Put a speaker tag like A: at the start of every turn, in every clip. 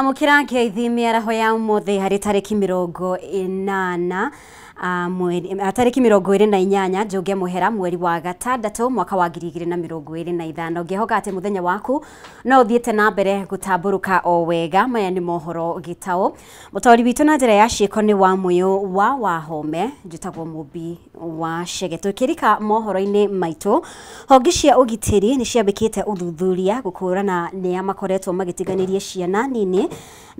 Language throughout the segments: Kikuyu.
A: Amũkĩra ngeithi mĩaraho ya ũmũthĩ harĩ tarĩki 80 tarĩki 28 Njũge Mũhera mweri wa gatandatũ mwaka wa 2025. Ngĩhoka atĩ mũthenya waku no ũthiĩte na mbere gũtambũrũka o wega. Maya nĩ mohoro gĩtaũ. Mũtaũri witũ na njĩra ya ciĩko nĩ wa Mũyũ wa Wahome, njĩtagwo Mũmbi wa Chege. Tũkĩrika mohoro-inĩ maitũ, honge cia ũgitĩri nĩ ciambĩkĩte ũthuthuria gũkũrana nĩa makoretwo magĩtiganĩria ciana nini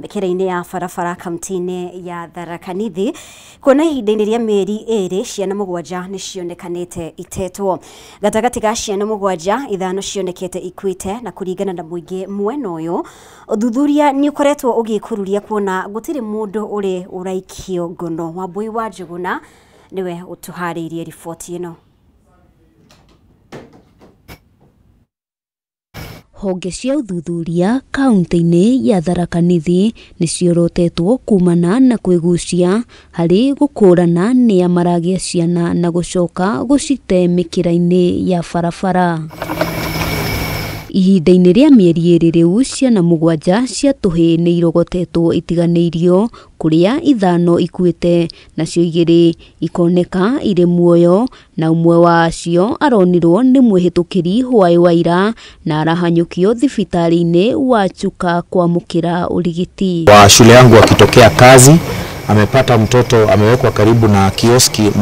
A: mĩkĩra-inĩ ya barabara kaunti-inĩ ya Tharaka Nithi. Kuona ihinda-inĩ rĩa mĩeri 2 ciana 7 nĩ cionekanĩte itetwo. Gatagatĩ ga ciana 7, 5 cionekete ikuĩte, na kũringana na mũingĩ mwena ũyũ, ũthuthuria nĩ ũkoretwo ũgĩkururia kuona gũtirĩ mũndũ ũrĩ ũraikio ngono. Wambui wa Njũgũna nĩwe ũtũharĩirie riboti ĩno.
B: Honge cia ũthuthuria kaunti-inĩ ya Tharaka Nithi nĩ ciorotetwo kumana na kwĩgucia harĩ gũkũrana nĩa maragĩa ciana na gũcoka gũcite mĩkĩra-inĩ ya barabara. Ihinda-inĩ rĩa mĩeri 2 rĩu, ciana 7 cia tũhĩĩ nĩ irogotetwo itiganĩirio, kũrĩa 5 ikuĩte nacio 2 ikoneka irĩ muoyo, na ũmwe wa acio aronirwo nĩ mwĩhĩtũkĩri hwaĩ wa ira na arahanyũkio thibitarĩ-inĩ wa Chuka kwamũkĩra ũrigiti.
C: Wa shule yangu akitokea kazi amepata mtoto amewekwa karibu na kioski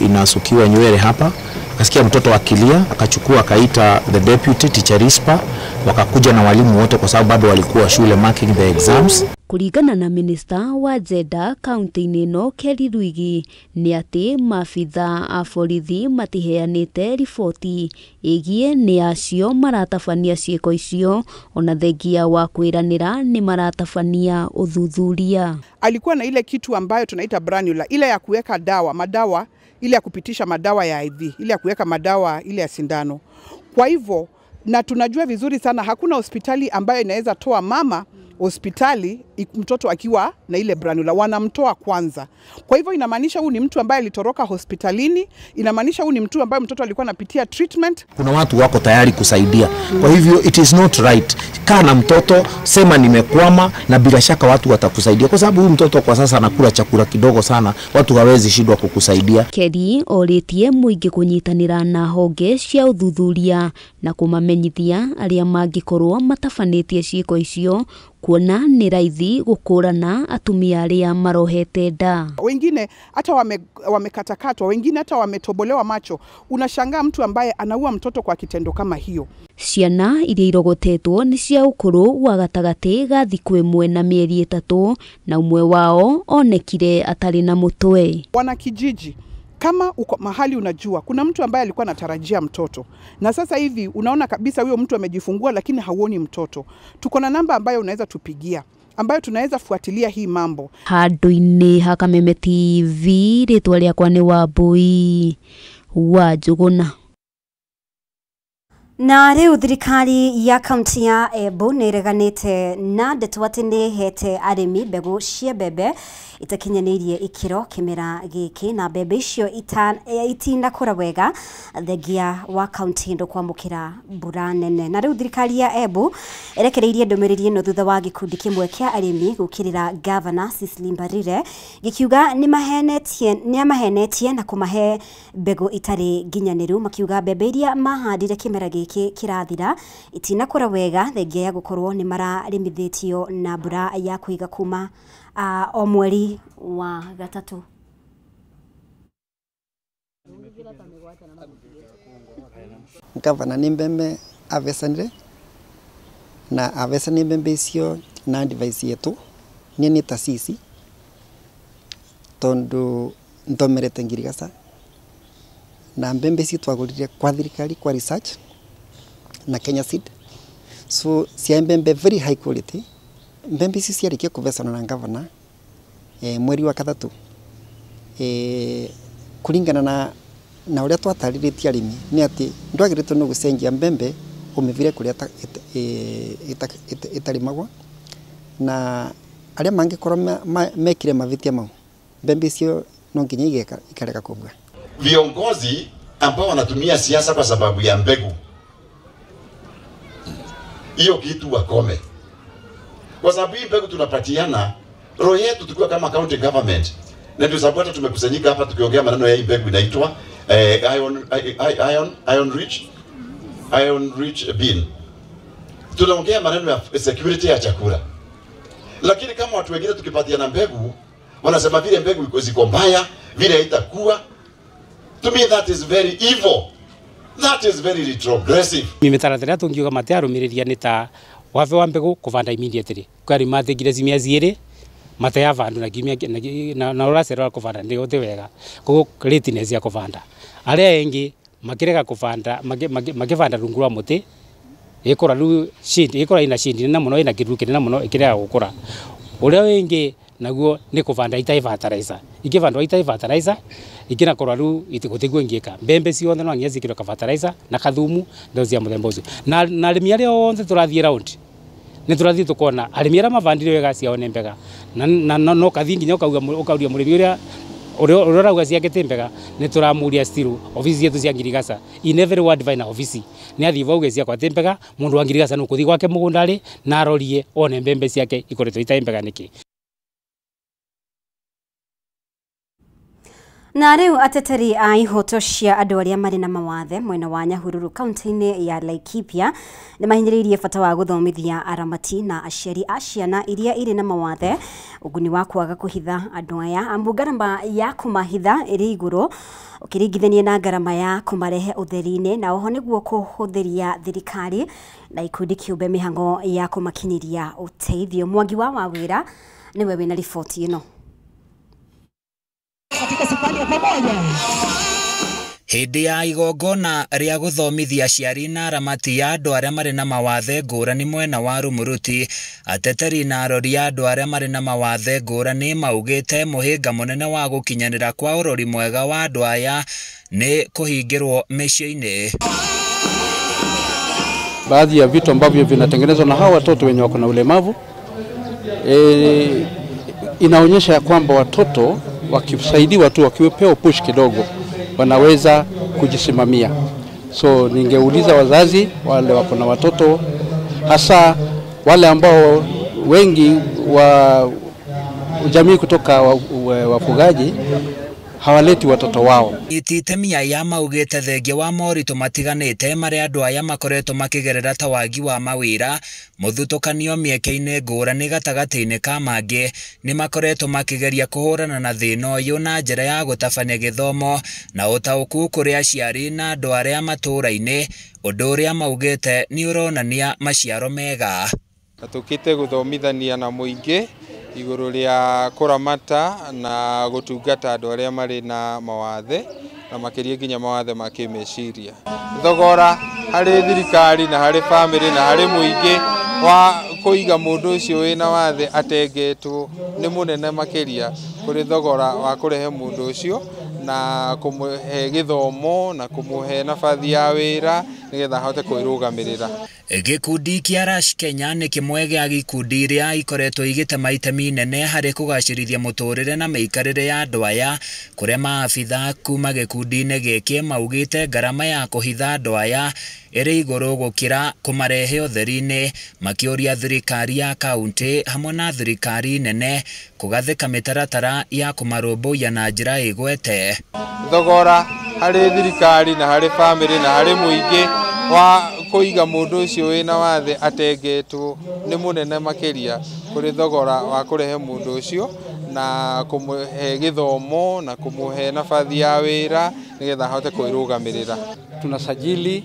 C: inasukiwa nywele hapa. Akasikia mtoto akilia, akachukua akaita the deputy teacher Rispa, wakakuja na walimu wote kwa sababu bado walikuwa shule marking the exams.
B: Kuringana na minista wa Jenda kaunti-inĩ ĩno Kelly Rwigi nĩ atĩ maabitha a borithi matiheanĩte riboti ĩgiĩ nĩ acio maratabania ciĩko icio, ona thengia wa kwĩranĩra nĩ maratabania ũthuthuria.
D: Alikuwa na ile kitu ambayo tunaita branula, ile ya kuweka dawa, madawa, ile ya kupitisha madawa ya IV, ile ya kuweka madawa ile ya sindano. Kwa hivyo, na tunajua vizuri sana hakuna hospitali ambayo inaweza toa mama hospitali mtoto akiwa na ile branula, wanamtoa kwanza. Kwa hivyo inamaanisha huyu ni mtu ambaye alitoroka hospitalini, inamaanisha huyu ni mtu ambaye mtoto alikuwa anapitia treatment.
C: Kuna watu wako tayari kusaidia. Kwa hivyo it is not right. Kaa na mtoto, sema nimekwama, na bila shaka watu watakusaidia. Kwa sababu huyu mtoto kwa sasa anakula chakula kidogo sana, watu hawezi shindwa kukusaidia.
B: Kelly orĩtie mũingĩ kũnyitanĩra na honge cia ũthuthuria na kũmamenyithia arĩa mangĩkorwo matabanĩtie ciĩko icio, kuona nĩ raithi gũkũrana atumia arĩa marohete nda.
D: Wengine hata wamekatakatwa, wengine hata wametobolewa macho. Unashangaa mtu ambaye anaua mtoto kwa kitendo kama hiyo.
B: Ciana iria irogotetwo nĩ cia ũkũrũ wa gatagatĩ ga thikũ 1 na mĩeri 3, na ũmwe wao onekire atarĩ na mũtwe.
D: Wanakijiji, kama uko mahali unajua kuna mtu ambaye alikuwa anatarajia mtoto na sasa hivi unaona kabisa huyo mtu amejifungua lakini hauoni mtoto, tuko na namba ambayo unaweza tupigia, ambayo tunaweza fuatilia hii mambo.
B: Handũ-inĩ ha Kameme TV, rĩtwa rĩakwa nĩ Wambui wa Njũgũna.
A: Na rĩu thirikari ya kaunti ya Embu nĩ ĩreganĩte na ndeto atĩ nĩ ĩhete arĩmi mbegũ cia mbembe itakinyanĩirie ikĩro kĩmera gĩkĩ, na mbembe icio itinakũra wega thengia wa kaunti ndũkwamũkĩra mbura nene. Na rĩu thirikari ya Embu ĩrekereirie ndũmĩrĩri ĩno thutha wa gĩkundi kĩmwe kĩa arĩmi gũkĩrĩra Governor Cecily Mbarire gĩkiuga nĩ amahenetie na kũmahe mbegũ itarĩ nginyanĩru, makiuga mbembe iria mahandire kĩmera gĩkĩ kĩrathira itinakũra wega thengia ya gũkorwo nĩ mararĩmithĩtio na mbura ya kũiga kuma o mweri wa gatatũ.
E: Gavana nĩ mbembe avecanire na avecani mbembe icio na advice yetu niĩ nĩ ta cici tondu nthomerete ngirigaca na mbembe icio twagũrire kwa thirikari kwa research na Kenya Seed, so cia mbembe very high quality. Mbembe ici ciarĩkia kũvecana na gavana mweri wa gatatũ kũringana na ũrĩa twatarĩrĩtie arĩmi nĩ atĩ ndwagĩrĩtwo nĩ gũcenjia mbembe ũmĩvire kũrĩa ĩtarĩmagwo, na arĩa mangĩkorwo mekire mavĩtia mau mbembe icio no nginya igeka ikarega kũbua.
F: Viongozi ambao wanatumia siasa kwa sababu ya mbegu, hiyo kitu wakome. Kwa sababu hii mbegu tunapatiana, roho yetu tukiwa kama county government, na ndio sababu hata tumekusanyika hapa tukiongea maneno ya hii mbegu inaitwa iron rich bean. Tunaongea maneno ya security ya chakula. Lakini kama watu wengine tukipatiana mbegu, wanasema vile mbegu ziko mbaya, vile haitakuwa. To me that is very evil. That is very retrogressive.
G: Mĩtaratara tungiuga matiarũmĩrĩria nĩ ta wabe wa mbegũ kũbanda immediately. Kwari mathĩngire cimia ciĩrĩ mateya vandu na kimia na ũracerera kũbanda nĩ ũte wega. Koguo lateness ya kũbanda. Arĩa engĩ makĩrega kũbanda makĩbanda rungu rwa mũtĩ ĩkũra rĩu shade ĩkũra ina shade nene mũno ina kĩruru kĩnene mũno ĩkĩrega gũkũra. Ũrĩa wĩngĩ naguo nĩ kũbanda itai fertilizer. Ikĩbandwo itai fertilizer ikĩra rĩu gũtiguo ingĩka. Mbembe ciothe no nginya ciĩkĩrwo ka fertilizer na kathumu ndo cia mũthemba ũcio. Na arĩmi arĩa othe tũrathiĩ round nĩ tũrathiĩ tũkona arĩmi arĩa mabandire wega ciao nĩ mbega. Na no kathiĩ nginya ũkauria mũrĩmi ũrĩa ũrauga ciake ti mbega nĩ tũramũria still obici cietu cia Ngirigaca in every ward vaina obici nĩ athiĩ vauge ciakwa ti mbega mũndũ wa Ngirigaca nĩ ũkũthiĩ gwake mũgũnda rĩ na arorie one mbembe ciake ikoretwo itarĩ mbega nĩkĩ.
A: Na rĩu ateteri a ihoto cia andũ arĩa marĩ na mawathe mwena wa Nyahururu kaunti-inĩ ya Laikipia nĩ mahinyĩrĩirie bata wa gũthomithia aramati na aciari a ciana iria irĩ na mawathe ũguni wa kwaga kũhitha andũ aya amu ngarama ya kũmahitha ĩrĩ igũrũ ũkĩringithania na ngarama ya kũmarehe ũtheri-inĩ na oho nĩguo kũhũthĩria thirikari na ikundi kĩũmbe mĩhang'o ya kũmakinyĩria ũteithio. Mwangi wa Wawĩra nĩwe wĩna riboti ĩno.
H: Hĩndĩ ya igongona rĩa gũthomithia aciari na aramati ya andũ arĩa marĩ na mawathe ngũrani mwena wa Rumuruti, ateteri na arori a andũ arĩa marĩ na mawathe ngũrani maugĩte mũhĩnga mũnene wa gũkinyanĩra kwa ũrori mwega wa andũ aya nĩ kũhingĩrwo mĩciĩ-inĩ.
I: Baadhi ya vitu ambavyo vinatengenezwa na hawa watoto wenye wako na ulemavu inaonyesha ya kwamba watoto wakisaidiwa tu, wakipewa push kidogo, wanaweza kujisimamia. So ningeuliza wazazi wale wako na watoto, hasa wale ambao wengi wa jamii kutoka wafugaji hawaleti watoto wao.
H: Ititemi aya maugite thengia wa moritũ matiganĩte marĩa andũ aya makoretwo makĩgerera ta wagi wa mawĩra, mũthutũkanio mĩeke-inĩ ngũrani gatagatĩ-inĩ ka mangĩ, nĩ makoretwo makĩgeria kũhũrana na thĩna ũyũ na njĩra ya gũtabania gĩthomo na ũtaũku kũrĩ aciari na andũ arĩa matũũra-inĩ, ũndũ ũrĩa maugĩte nĩ ũronania maciaro mega.
J: Tũkĩte gũthomithania na mũingĩ igũrũ rĩa kũramata na gũtungata andũ arĩa marĩ na mawathe na makĩria nginya mawathe ma kĩmeciria. Thogora harĩ thirikari na harĩ bamĩrĩ na harĩ mũingĩ wa kũiga mũndũ ũcio wĩna wathe atengetwo nĩ mũnene makĩria kũrĩ thogora wa kũrehe mũndũ ũcio na kũmũhe gĩthomo na kũmũhe nabathi ya wĩra nĩgetha ahote kwĩrũgamĩrĩra.
H: Gĩkundi kĩa Rash Kenya nĩ kĩmwe gĩa gĩkundi iria ikoretwo igĩtema itemi inene harĩ kũgacĩrithia mũtũrĩre na mĩikarĩre ya andũ aya, kũrĩa maabitha kuma gĩkundi-inĩ gĩkĩ maugĩte ngarama ya kũhitha andũ aya ĩrĩ igũrũ gũkĩra kũmarehe ũtheri-inĩ, makĩũria thirikari ya kaunti hamwe na thirikari nene kũgathĩka mĩtaratara ya kũmarũmbũiya na njĩra ĩgwete.
J: Thogora harĩ thirikari na harĩ bamĩrĩ na harĩ mũingĩ wa kũiga mũndũ ũcio wĩna wathe atengetwo nĩ mũnene makĩria kũrĩ thogora wa kũrehe mũndũ ũcio na kũmũhe gĩthomo na kũmũhe nabathi ya wĩra nĩgetha ahote kwĩrũgamĩrĩra.
I: Tunasajili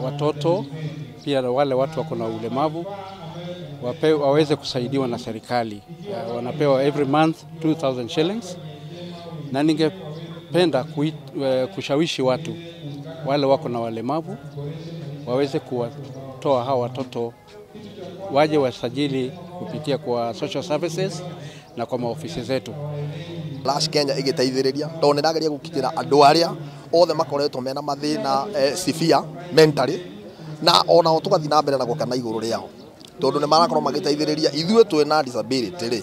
I: watoto pia wale watu wako na ulemavu waweze kusaidiwa na serikali. Wanapewa every month 2000 shillings, na ningependa kushawishi watu wale wako na walemavu waweze kuwatoa hawa watoto waje wasajili kupitia kwa social services na kwa maofisi zetu.
K: Rash Kenya igiteithĩrĩria tondũ nĩ ĩrageria gũkinyĩra andũ arĩa othe makoretwo mena mathĩna severe mentally, na onao tũgathiĩ na mbere na gwaka na igũrũ rĩao tondũ nĩ marakorwo magĩteithĩrĩria ithuĩ twĩna disability rĩ,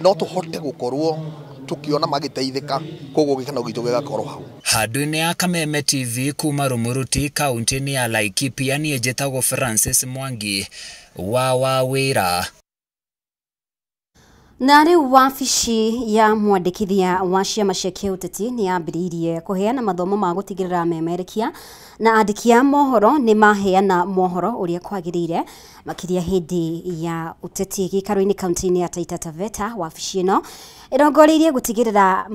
K: no tũhote gũkorwo tukiona magiteithika koguo gikeno gitu gigakorwo hau.
H: Handũ-inĩ ya Kameme TV kuma Rumuruti kaunti-inĩ ya Laikipia, niĩ njĩtagwo Francis Mwangi wa Wawĩra.
A: Na rĩu wabici ya mwandĩkithia wa ciama cia kĩũteti nĩ yambĩrĩirie kũheana mathomo ma gũtigĩrĩra memerekia na andĩki a mohoro nĩ maheana mohoro ũrĩa kwagĩrĩire makĩria hĩndĩ ya ũteti gĩikaro-inĩ kaunti-inĩ ya Taita Taveta. Wabici ĩno ĩrongoreirie gũtigĩrĩra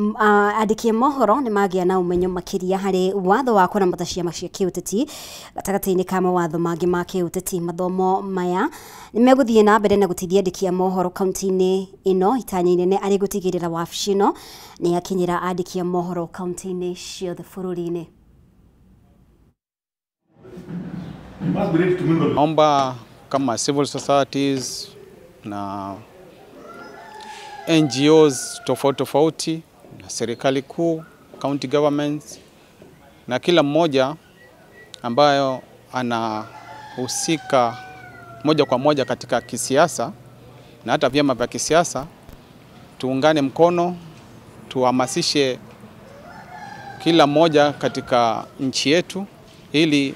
A: andĩki a mohoro nĩ magĩa na ũmenyo makĩria harĩ watho wa kũramata ciama cia kĩũteti gatagatĩ-inĩ ka mawatho mangĩ ma kĩũteti. Mathomo maya nĩ megũthiĩ na mbere na gũteithia andĩki a mohoro kaunti-inĩ ĩno itanya inene arĩ gũtigĩrĩra wabici ĩno nĩ yakinyĩra andĩki a mohoro kaunti-inĩ ciothe bũrũri-inĩ.
L: Naomba kama civil societies na NGOs tofauti tofauti na serikali kuu, county governments na kila mmoja ambayo anahusika moja kwa moja katika kisiasa na hata vyama vya kisiasa, tuungane mkono, tuhamasishe kila mmoja katika nchi yetu ili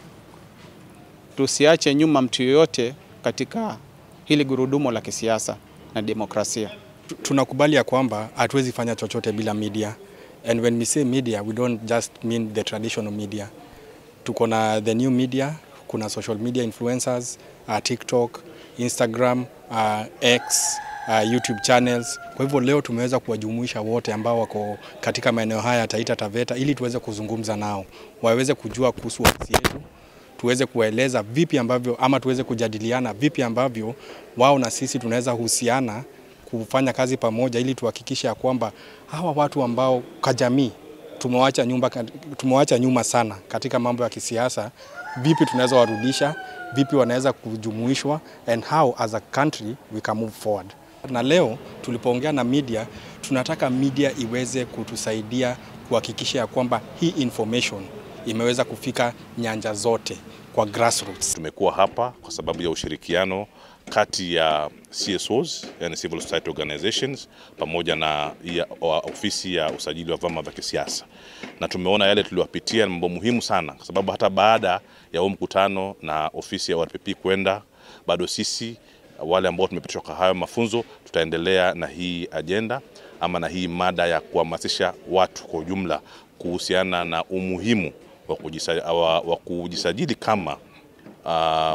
L: tusiache nyuma mtu yoyote katika hili gurudumu la kisiasa na demokrasia.
M: Tunakubali ya kwamba hatuwezi fanya chochote bila media. And when we say media, we don't just mean the traditional media. Tuko na the new media, kuna social media influencers, TikTok, Instagram, X, YouTube channels. Kwa hivyo leo tumeweza kuwajumuisha wote ambao wako katika maeneo haya Taita Taveta ili tuweze kuzungumza nao, waweze kujua kuhusu ofisi yetu, tuweze kueleza vipi ambavyo ama tuweze kujadiliana vipi ambavyo wao na sisi tunaweza husiana kufanya kazi pamoja ili tuhakikishe ya kwamba hawa watu ambao kwa jamii tumewacha nyuma sana katika mambo ya kisiasa, vipi tunaweza warudisha, vipi wanaweza kujumuishwa, and how as a country we can move forward. Na leo tulipoongea na media, tunataka media iweze kutusaidia kuhakikisha ya kwamba hii information imeweza kufika nyanja zote kwa grassroots.
N: Tumekuwa hapa kwa sababu ya ushirikiano kati ya CSOs, yani Civil Society Organizations, pamoja na ofisi ya usajili wa vyama vya kisiasa. Na tumeona yale tuliyopitia ni mambo muhimu sana, kwa sababu hata baada ya huo mkutano na ofisi ya ORPP kwenda, bado sisi wale ambao tumepitishwa kwa hayo mafunzo tutaendelea na hii agenda ama na hii mada ya kuhamasisha watu kwa ujumla kuhusiana na umuhimu wa kujisajili kama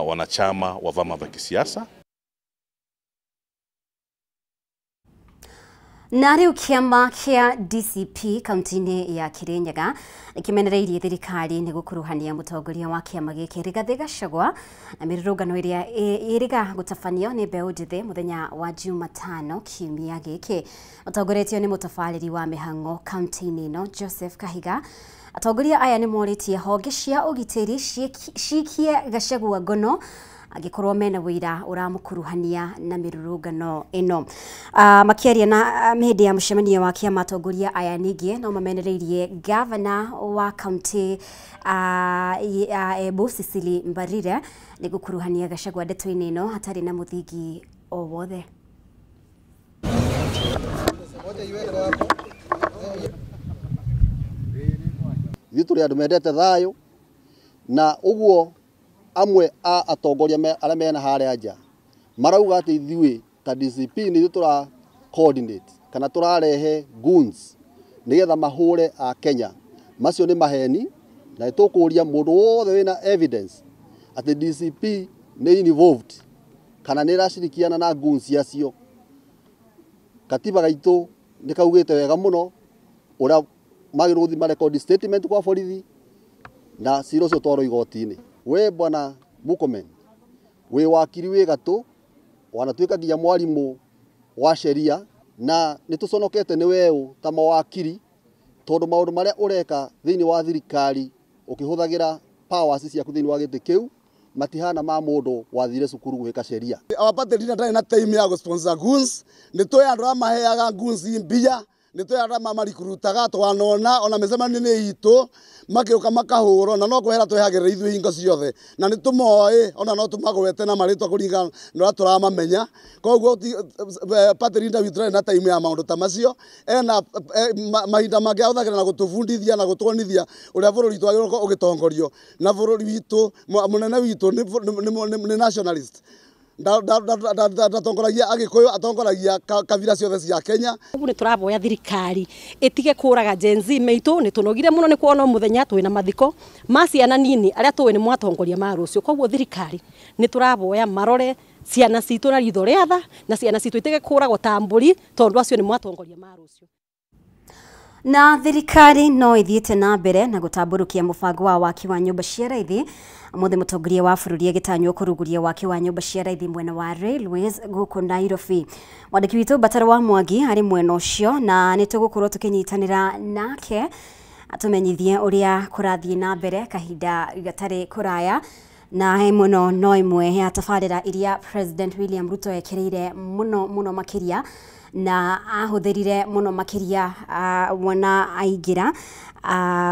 N: wanachama wa vyama vya kisiasa.
A: Na rĩu kĩama kĩa DCP kaunti-inĩ ya Kirinyaga nĩkĩmenereirie thirikari nĩ gũkuruhania mũtongoria wa kĩama gĩkĩ Rigathĩ Gachagua na mĩrũrũngano ĩrĩa ĩrĩga gũtabanio nĩ mbeũ njĩthĩ mũthenya wa Jumatano kiumia gĩkĩ. Ũtongoretio nĩ mũtabarĩri wa mĩhang'o kaunti-inĩ ĩno Joseph Kahiga. Atongoria aya nĩ morĩtie honge cia ũgitĩri ciikie Gachagua ngono angĩkorwo mena wĩira ũramũkuruhania na mĩrũrũngano ĩno. Makĩaria na hĩndĩ ya mũcemanio wa kĩama, atongoria aya ningĩ no mamenereirie gavana wa kaunti ya Embu Cecily Mbarire nĩ gũkuruhania Gachagua ndeto-inĩ ĩno hatarĩ na mũthingi o wothe.
O: Ithuĩ tũrĩ andũ mendete thayũ na ũguo amwe a atongoria arĩa mena harĩa nja marauga atĩ ithuĩ ta DCP nĩ ithuĩ tũra coordinate kana tũrarehe goons nĩgetha mahũre a Kenya. Macio nĩ maheni na tũkũria mũndũ wothe wĩna evidence atĩ DCP nĩ involved kana nĩ ĩracirikiana na goons acio. Katiba gaitũ nĩ kaugĩte wega mũno ũrĩa magĩrĩirwo gũthiĩ marekondi statement kwa borithi na cira ũcio ũtwarwo igoti-inĩ. We bwana Murkomen wi wakiri wi gatu wanatuika nginya mwarimu wa sheria na nituconokete ni weũ ta mawakiri tondu maundu maria ureka thiini wa thirikari ukihuthagira powers ciaku thiini wa giti kiu matihana ma mundu wathire cukuru gwika sheria.
P: Our party leader ndari na time ya sponsor goons ni twi andu amaheaga goons mbia Nĩ twĩ arĩa marikurutaga twanona ona mĩcemanio-inĩ itũ makĩũka makahũrwo na no kwehera twehagĩrĩra ithuĩ hingo ciothe na nĩ tũmoĩ ona no tũmagwete na marĩtwa kũringana na ũrĩa tũramamenya. Koguo party leader witũ ndarĩ na time ya maũndũ ta macio, ena mahinda mangĩ ahũthagĩra na gũtũbundithia na gũtuonithia ũrĩa bũrũri witũ wagĩrĩirwo ũgĩtongorio na bũrũri witũ mũnene witũ nĩ nationalist. Ndatongoragia Agĩkũyũ, atongoragia kabira ciothe cia Kenya.
Q: Ũguo nĩ tũraboya thirikari ĩtige kũraga Gen Z meitũ, nĩ tũnogire mũno nĩ kuona mũthenya twĩna mathiko ma ciana nini arĩa tũĩ nĩ mwatongoria ma rũciũ. Koguo thirikari nĩ tũraboya marore ciana citũ na ritho rĩa tha na ciana citũ itige kũragwo ta mbũri tondũ acio nĩ mwatongoria ma rũciũ.
A: Na thirikari no ithiĩte na mbere na gũtambũrũkia mũbango wa waki wa nyũmba cia raithi. Ũmũthĩ mũtongoria wa bũrũri agĩtanywo kũrugũria waki wa nyũmba cia raithi mwena wa Railways gũkũ Nairobi. Mwandĩki witũ Batara wa Mwangi arĩ mwena ũcio na nĩ tũgũkorwo tũkĩnyitanĩra nake atũmenyithie ũrĩa kũrathiĩ na mbere kahinda gatarĩ kũraya. Na mũno no ĩmwe ya tabarĩra iria President William Ruto ekĩrĩire mũno mũno makĩria na ahũthĩrire mũno makĩria wona aingĩra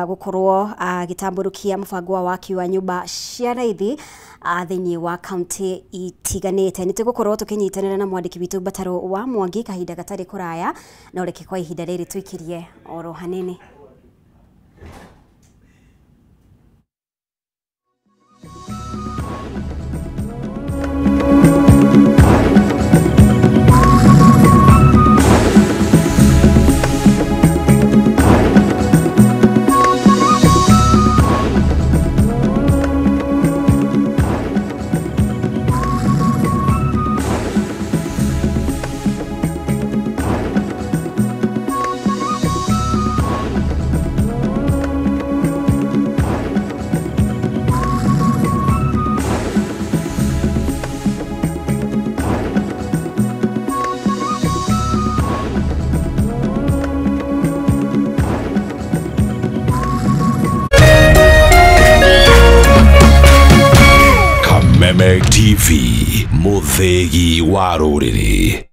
A: gũkorwo agĩtambũrũkia mũbango wa waki wa nyũmba cia raithi thĩinĩ wa kaunti itiganĩte. Nĩ tũgũkorwo tũkĩnyitanĩra na mwandĩki witũ Bataro wa Mwangi kahinda gatarĩ kũraya, no reke kwa ihinda rĩrĩ tũikĩrie oro hanini.
R: TV Muthegi wa rũrĩrĩ.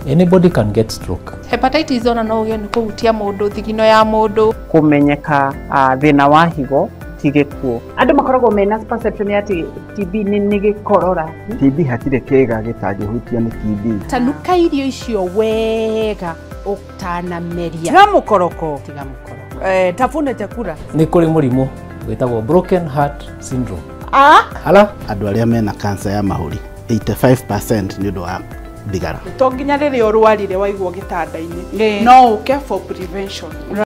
S: Anybody can get stroke.
T: Hepatitis ona no ũgĩe nĩ kũhutia mũndũ, thigino ya mũndũ.
U: Kũmenyeka thĩna wa higo ti gĩkuũ.
V: Andũ makoragwo mena perception ya atĩ TB nĩ gĩkorora.
W: TB hatirĩ kĩĩga gĩtangĩhutio nĩ TB.
X: Tanuka irio icio wega ũtanameria.
Y: Tiga mũkoroko.
X: Tiga mũkoroko.
Y: Tafuna chakula.
S: Nĩ kũrĩ mũrimũ wĩtagwo broken heart syndrome.
W: Ala andũ arĩa mena cancer ya mahũri 85% nĩ ũndũ wa thigara.
D: To nginya rĩrĩa ũrwarire waigwo gĩtanda-inĩ, no ũke for prevention.